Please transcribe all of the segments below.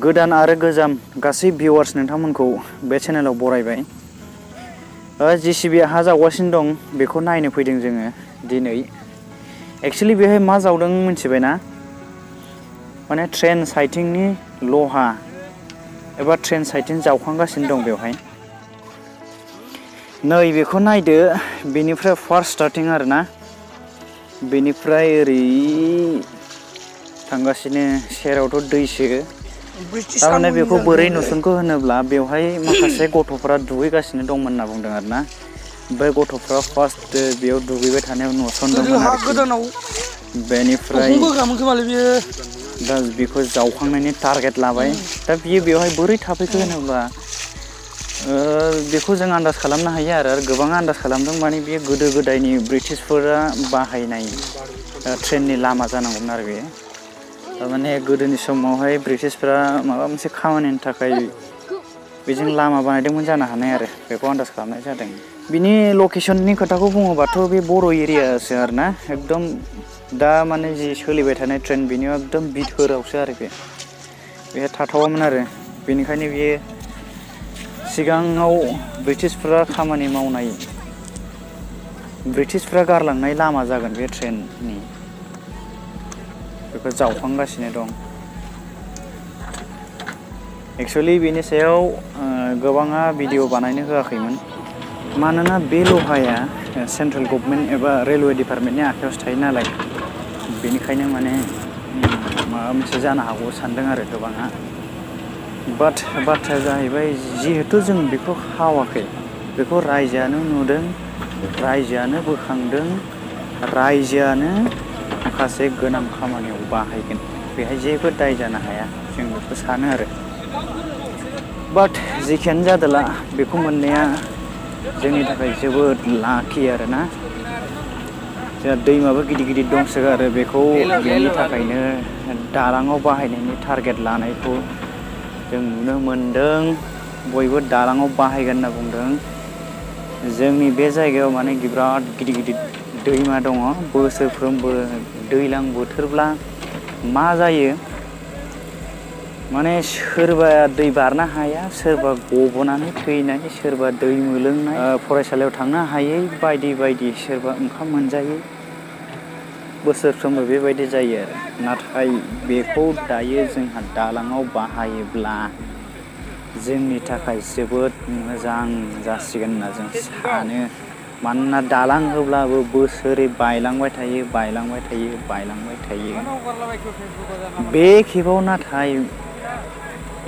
गोदान आरो गोजाम गासै भिउवार्स नोंथांमोनखौ बे चेनेलाव बरायबाय। जेसिबिया हा जावगासिनो दं बेखौ नायनो फैदों जोङो दिनै। एक्सुवेलि बेहाय मा जावदों मिथिबायना? माने ट्रेन साइथिंनि लहा एबा ट्रेन साइथिं जावखांगासिनो दं बेवहाय। नै बेखौ नायदो बेनिफ्राय फार्स्ट स्टार्टिं आरोना। बेनिफ्राय ओरै थांगासिनो सेरावथ' दैसो। थारमाने बेखौ बोरै नुसनखो होनोब्ला बेवहाय माखासे गथ'फोरा दुगैगासिनो दंमोन होनना बुंदों आरोना। ओमफ्राय गथ'फ्रा फार्स्ट बेयाव दुगैबाय थानायाव नुसनदोंमोन आरोखि। बेनिफ्राय दा बेखौ जावखांनायनि टारगेट लाबाय। दा बियो बेवहाय बोरै थाफैखो होनोब्ला बेखौ जों आन्दाज खालामनो हायो आरो गोबाङा आन्दाज खालामदों माने बेयो गोदो गोदायनि ब्रिटिशफोरा बाहायनाय ट्रेननि लामा जानांगौमोन आरो बेयो। थारमाने गोदोनि समावहाय ब्रिटिशफोरा माबा मोनसे खामानिनि थाखाय बेजों लामा बानायदोंमोन जानो हानाय आरो बेखौ आन्दाज खालामनाय जादों। बिनि लकेसननि खोथाखौ बुङोबाथ' बे बर' एरियासो आरोना एकदम दा माने जि सोलिबाय थानाय ट्रेन बेनियाव एकदम बिथोरावसो आरो बेहाय थाथावामोन आरो बेनिखायनो बेयो सिगाङाव ब्रिटिशफोरा खामानि मावनाय ब्रिटिशफ्रा गारलांनाय लामा जागोन बे ट्रेननि। बेखौ जावखांगासिनो दं। एक्सुवेलि बेनि सायाव गोबाङा भिडिअ बानायनो होआखैमोन। मानोना बे लहाया सेन्ट्रेल गभमेन्ट एबा रेलवे डिपार्टमेन्टनि आखायावसो थायो नालाय। बेनिखायनो माने माबा मोनसे जानो हागौ सानदों आरो गोबाङा। बाट बाथ्राया जाहैबाय जिहेथु जों बेखौ खावाखै बेखौ रायजोआनो नुदों, रायजोआनो बोखांदों, रायजोआनो माखासे गोनां खामानियाव बाहायगोन। बेहाय जेबो दाय जानो हाया जों बेखौ सानो आरो। बाट जेखियानो जादोला बेखौ मोननाया जोंनि थाखाय जोबोद लाखि आरोना। जोंहा दैमाबो गिदिर गिदिर दंसोगारो बेखौ बेनि थाखायनो दालाङाव बाहायनायनि टारगेट लानायखौ जों नुनो मोनदों। बयबो दालाङाव बाहायगोन होनना बुंदों। जोंनि बे जायगायाव माने बिराद गिदिर गिदिर दैमा दङ। बोसोरफ्रोमबो दैज्लां बोथोरब्ला मा जायो माने सोरबाया दै बारनो हाया, सोरबा गब'नानै थैनाय, सोरबा दै मोलोंनाय, फरायसालियाव थांनो हायै बायदि बायदि, सोरबा ओंखाम मोनजायै बोसोरफ्रोमबो बेबायदि जायो आरो। नाथाय बेखौ दायो जोंहा दालाङाव बाहायोब्ला जोंनि थाखाय जोबोद मोजां जासिगोन होनना जों सानो। मानोना दालां होब्लाबो बोसोरै बायलांबाय थायो, बायलांबाय थायो, बायलांबाय थायो। बे खेबाव नाथाय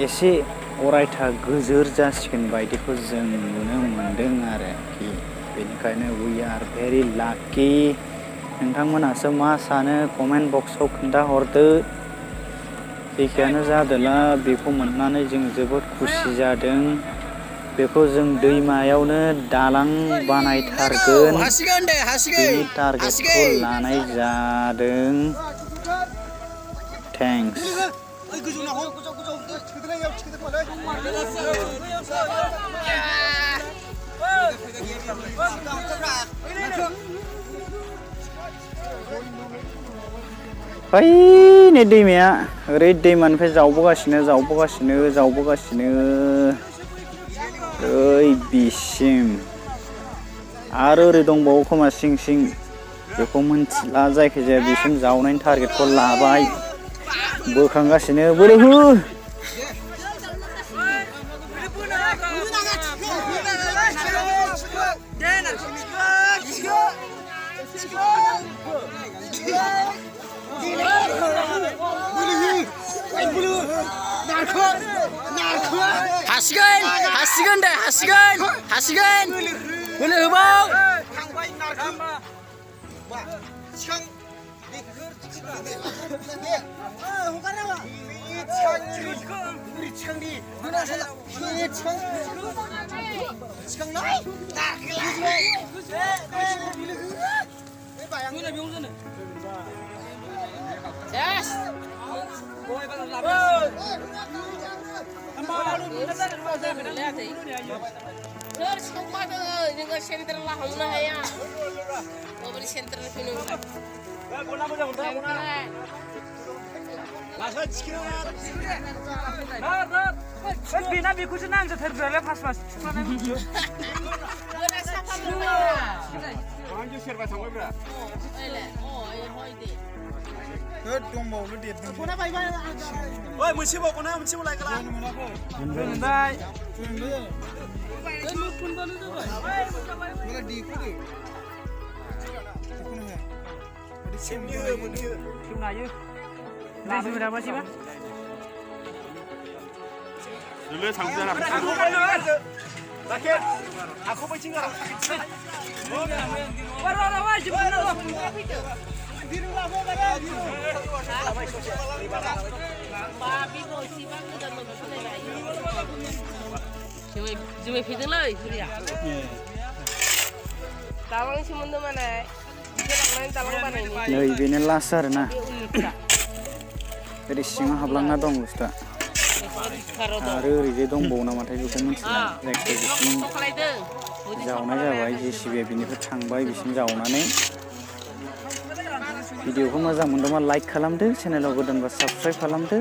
एसे अरायथा गोजोर जासिगोन बायदिखौ जों नुनो मोनदों आरोखि। बेनिखायनो वी आर भेरि लाकि। नोंथांमोनहासो मा सानो कमेन्ट बक्सआव खोन्थाहरदो। जेखियानो जादोला बेखौ मोननानै जों जोबोद खुसि जादों। बेखौ जों दैमायावनो दालां बानायथारगोन बेनि टारगेटखौ लानाय जादों। थेंक्स। बैनि दैमाया ओरै दैमानिफ्राय जावबोगासिनो ओइ बिसिम आरो ओरै दंबावो खोमा सिं सिं बेखौ मिथिला। जायखिजाया बिसिम जावनायनि टारगेटखौ लाबाय, बोखांगासिनो। बोलो हो। हासिगोन दे, हासिगोन बोलो होबाव। Terus kau ada dengan senter lah, mana ya? Kau beri senter ni. बेना बेखौसो नांजाथारब्रालाय फास फास आंजों सेरबा थांबायब्रा दंबावो देरदों ओइ मोनसेबावगौना मोनसेबाव लायगोला मोनबाय खेवनो हायो लाबोनो दाबासिबा dulu sambil aku pancing lah Cuma fitting lah, Surya. Tawang si mundo mana? Tawang mana ini? नै बेनो लास्ट आरोना ओरै सिङाव हाबलांना दं बुस्थुआ आरो ओरैजाय दंबावो नामाथाय बेखौ मिथिला जायखिजाया बिसिम जावनाय जाबाय जेसिबिया बिनिफ्राय थांबाय बिसिम जावनानै भिडिअखौ मोजां मोनदोंबा लाइक खालामदो चेनेलाव गोदानबा साबस्क्राइब खालामदो